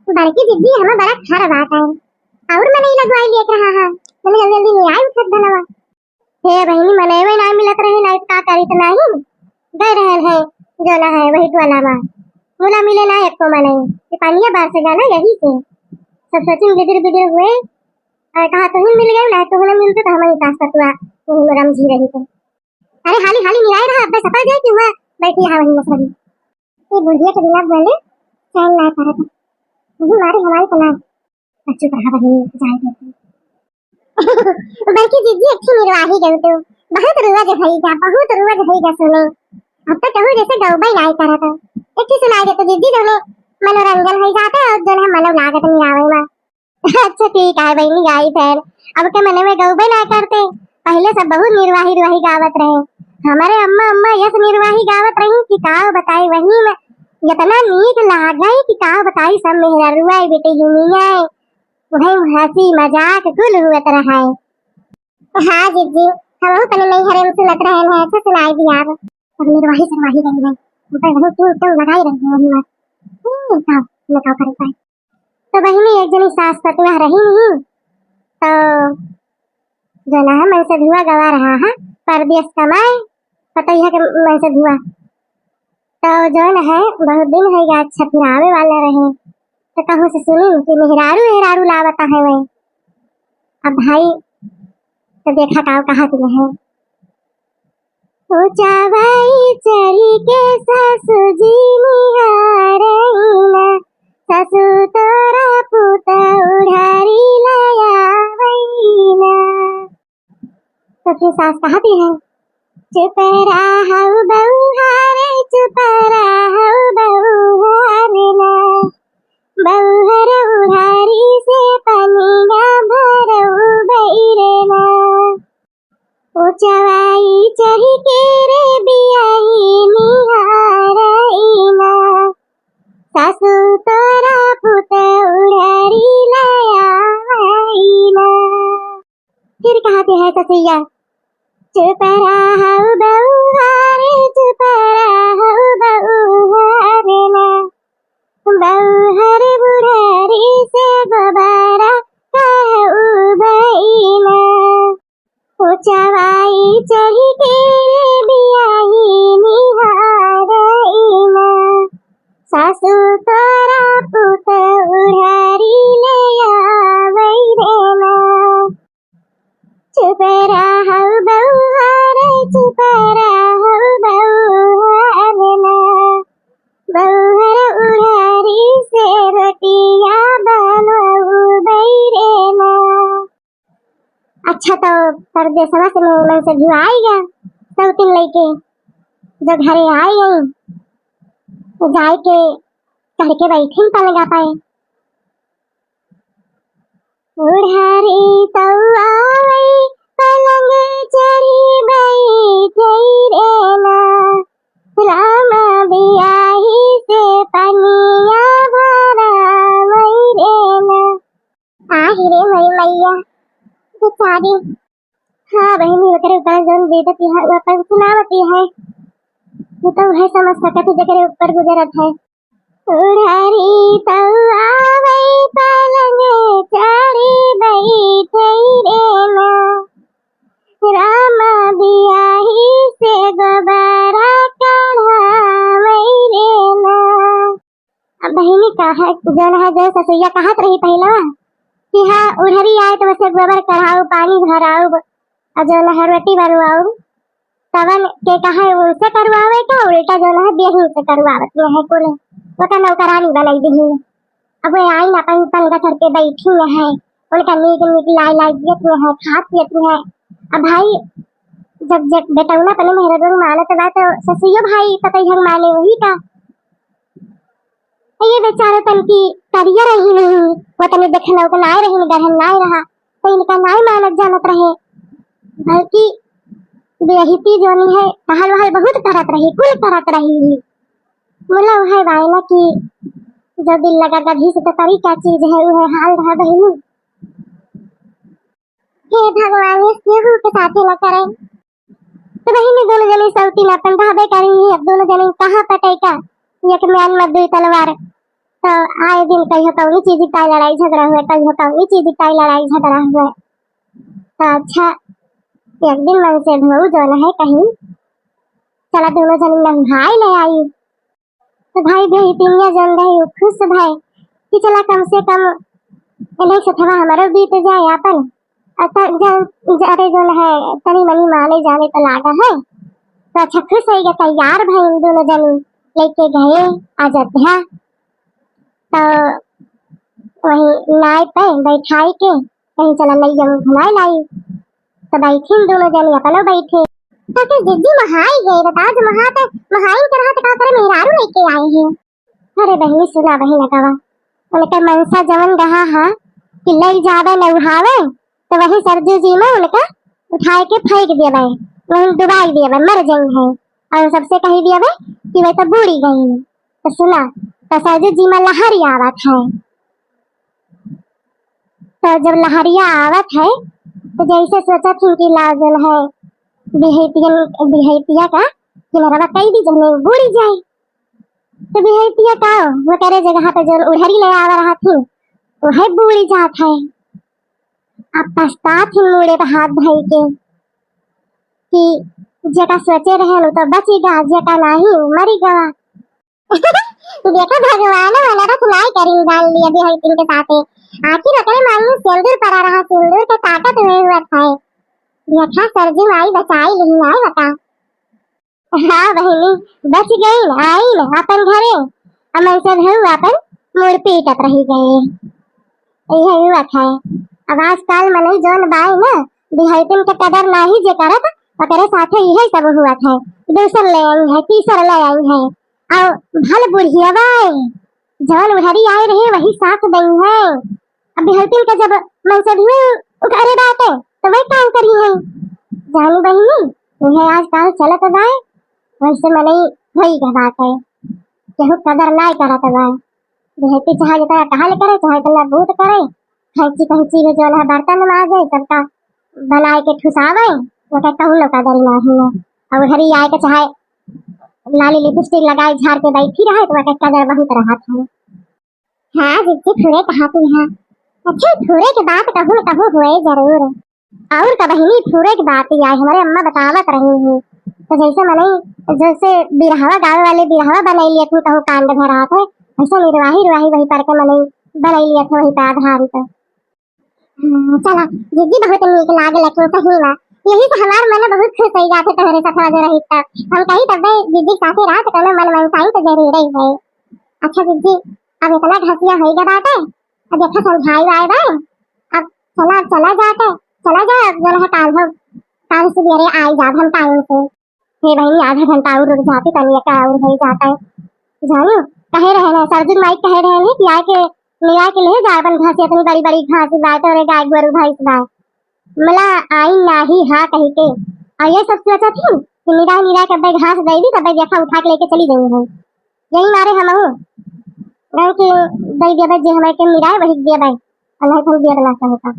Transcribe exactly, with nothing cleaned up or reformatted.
बड़की जिज्जी, हमें बड़ा खर बात है, और मनई लगवाई लेत रहा है, मने जल्दी जल्दी निराई उठत धनवा। हे बहिनी, मनई ना मिलत रहे, नाहीं त का करी, त नाहीं गए रहल है, जो ना है वही टोला मा, मुला मिले ना एको मनई, ये पानिया बार से जाना यही से, सब सोचिन बिदिर बिदिर हुए, और कहा तुहिन मिल गए, नाहीं तुहिन मिलते तो हम ही सास सतुआ यही में रमझी रही तो। अरे हाली हाली निराई रहा, अब्बे सपा जाए कि हुआ बैठी यहाँ वही मसरी। ये बुढ़िया के बिना बोले चैन ना करत। यही मारे हमारी तना। अब चुप रहा बहिनी, जाए देती। बड़की जिज्जी, अच्छी निर्वाही गई तू। बहुत रुअज भई गा, बहुत रुअज भई गा सुने। अब तो कहूँ जैसे गौबई नाई करत। एक ही सुनाई देते जिज्जी, जो हमें मनोरंजन हो जाते और जो है मनो लागत निरावे मा। अच्छा ठीक है बहिनी, गाई फिर। अब के मने में गौबे ना करते, पहले सब बहुत निर्वाही रुवाही गावत रहे। हमारे अम्मा, अम्मा यस निर्वाही गावत रही कि का बताई, वही में इतना नीक लागे कि का बताई। सब मेहररुआ बेटे हिनिया, वही हंसी मजाक कुल हुअत रहे। हाँ जिज्जी, हम अपने नैहरे में सुनत रहे हैं, अच्छा सुनाई दिया। अब निर्वाही सुनवाही रही है, ऊपर वही क्यों क्यों लगाई रही है वही में। हम्म, का, मैं का करे पाए। तो बहिनी, एक जनी सास पतोह रही नहीं, तो जो ना है, मनसेधुआ गवा रहा है, परदेस कमाए, पतोहिया के मनसेधुआ। तो जो ना है, बहुत दिन होइगा, अच्छा फिर आवे वाला रहे, तो कहूँ से सुनी कि मेहरारू, मेहरारू लावता है वही। अब भाई, तो देखा का कहा दिया है। ओ चवाई चढ़ी के सासू जी निहारैना, सासू तोरा पुत उढ़ारी लयावैना। तो फिर सास कहती है, चुप रहौ बउहारे, चुप रहौ बउहारे ना, बउहर उढ़ारी से पनिया भरौ बैरे ना। ओ चवाई चढ़ी के रे बियाही निहारैना, सासू तोरा पुत उढ़ारी लयावैना। फिर कहती है ससुइया, चुप रहौ बउहारे, चुप रहौ बउहारे ना, बउहर बुढ़ारी से गोबरा कहौ बैना। ओ चवाई चढ़ी के रे बियाही निहारैना, सासू तोरा पुत उढ़ारी लयावैना। चुप रहौ बउहारे, चुप रहौ बउहारे ना, बउहर उढ़ारी से रोटिया बनौ बैरे ना। अच्छा, तो परदेसवा से मनसेधुआ आइगा, सौतिन लइके, जो घरे आइ गई, तो जाए के चढ़ के बैठिन पलंगा पाए। उढ़ारी तौ आवै, पलंग चढ़ी बैठै रे ना, रामा बियाही से पनिया भरावै रे ना। आहि रे मोरी मैया, बेचारी। हाँ बहिनी, ओकरे ऊपर जौन बीतती है, वो अपन सुनावती है। वो तो वह समझ सकत है, जेकरे ऊपर गुजरत है। उढ़ारी तौ आवै, पलंग चढ़ी बैठै रे ना, रामा बियाही से गोबरा कढ़ावै रे ना। अब बहिनी का है, जौन है, जौन ससुइया कहत रही पहिलवा कि हाँ, उढ़री आए तो वैसे गोबर कढ़ाऊ, पानी भराऊ, और जौन है, रोटी बनवाऊ, तवन के कहा उनसे करवावे का, उल्टा जौन है, बेहिन से करवावत में है कुल, ओका नौकरानी बनाई दिही। अब वे आई ना, अपन पलंगा चढ़ के बैठी में है, उनका नीक नीक लाई लाई दियत में है, खात पियत में है। अब भाई, जब, जब बेटौना अपने मेहररुआ मानत बा, तो ससुइयो भाई पतोहिया माने वही का। ये बेचारे तनकी करिया रही नहीं, वो तनी देखनौक नाय रही, गढ़न नाय रहा, तो इनका नाय मानत जानत रहे, बल्कि बेहिती जोनी है, टहल वहल बहुत करत रही, कुल करत रही। मुला उहे बायना की जो दिल लगा गधी से तो करी क्या चीज है, उहे हाल रहा बहिनी। हे भगवान, ये केहू के साथे न करे। तो बहिनी, दोनों जने सौतीन अपन रहबे करेंगी, अब दोनों जने कहाँ पटेगा? एक म्यान में दुई तलवार। तो आए दिन कहियो कौनी चीज ताई लड़ाई झगड़ा हुए, कहियो कौनी चीज ताई लड़ाई झगड़ा हुए। तो अच्छा, एक दिन मनसेधू जौन है कहीं, चला दोनों जनी नहाई ले आई। तो भाई बिहइतिनिया जौन रही, उ खुश भए कि चला कम से कम इन्हें सथवा हमरो बीत जाए आपन। और त-, जौन, जरे जौन है, तनी मनी माने जाने तो लागा है। तो अच्छा खुश होइगा, तैयार भए दोनों जनी लेके गए अयोध्या। तो वही नाय पे बैठाई के कहीं चला नैया में घुमाए लाई। तो बैठिन दोनों जनी, अपनो बैठे। तो फिर जिज्जी महाई गए, बताओ, जो महात, महाइन के रहत का करे मेहरारू लेके आए हैं। अरे बहिनी, सुना बहिन अगवा, उनके मनसा जवन रहा हा कि लई जावे नउहावे, तो वही सरजू जी में उनका उठाए के फेंक देवे, वहीं डुबाई देवे, मर जइहैं। और सबसे कही देवे कि वे तो बूड़ी गई। तो सुना, तो सरजू जी में लहरी आवत है। तो जब लहरिया आवत है, तो जैसे सोचत ही कि लाजल है बिहैतियन, बिहैतिया का किनारवा कई दी जने बूड़ी जाए। तो बिहैतिया का वो करे जगह पे जो उढ़री ले आवा रहा थी, वो है बूड़ी जात है। अब पछतात ही मूड़े पे हाथ धई के कि जेका सोचे रहे उ तो बची गा, जेका नाही उ मरी गवा। देखा भगवान मनरथ नाय करिन जान लिया बिहैतिन के साथे। आखिर ओकरे मांग में सिंदूर पड़ा रहा, सिंदूर के ताकत में हुआ था। देखा सरजू माई बचाई लिही आए बता। हाँ बहिनी, बच गई, आई न अपन घरे। अमन से भऊ अपन मुड़ पीटत रही गए। यही हुआ था। अब आजकल मनई जौन बाई न, बिहैतिन के कदर नाही जे करत, ओकरे साथे यही सब हुआ था। दूसर ले आई है, तीसर ले आई है, और भल बुढ़िया बाई, जौन उढ़री आए रहे वही साथ दई है। अब बिहैतिन के जब मनसेधू उघरे बाटे, तो वही काम करी है। जानी बहिनी, यह आजकल चलत बाए, वैसे मनई होई के बाटे, केहू कदर नाय करत बाए। बिहैती चाहे जितना टहल करे, चाहे जितना बूत करे, खैंची खैंची में जौन है बर्तन माजे, सबका बनाए के ठुसावे, ओके कहूँ लोग कदर नाही है। और उढ़री आए के चाहे लाली लिपस्टिक लगाए झाड़ के बैठी रहे, तो ओके कदर बहुत रहत है। हाँ जिज्जी, फुरे कहा तू यहाँ। अच्छा, फुरे के बात कहूँ न कहूँ हुए जरूर। और का बहिनी, फुरे के बात ही आए, हमारे अम्मा बतावत रही हैं। तो जैसे मनई, जैसे बिरहवा गावे वाले बिरहवा बनाई लिया तू कहूँ कांड भरात है, ऐसे निर्वाही रुवाही वही पर के मनई बनाई लिया था वही पे आधारित। हाँ, चला, जिज्जी बहुत नीक लागल तू सही में। यही से हमार मन बहुत खुश होई जात है तोहरे साथ जो रही त। हम कही तबे जिज्जी के साथे रात कोनो मन मनसाई तो जरूर ही है। अच्छा जिज्जी, अब इतना घसिया होई गया बाटे, अब देखा समझाई आए बा, अब चला, अब चला जाते, चला जा, अब जो है काल हो, काल सुबेरे आई जाब हम टाइम से। हे बहिनी, आधा घंटा और रुक जाती, तनी का और हो जाता है। जानू, कहे रहे ना, सरजू माई कहे रहे ना कि आए के, ले आए के ले जा अपन घास, इतनी बड़ी बड़ी घास बाय, तोरे गाय गोरू भैंस बाय। मला आई नाही हा कही के। और ये सब सोचा थी कि निराय निराय के अब्बे घास दे दी, तब्बे देखा उठा के लेके चली गई है। यही मारे हम हूँ। गए कि दे दिया भाई, जे हमारे के निराय वही दिया भाई। अल्लाह तुम दिया ना चाहता।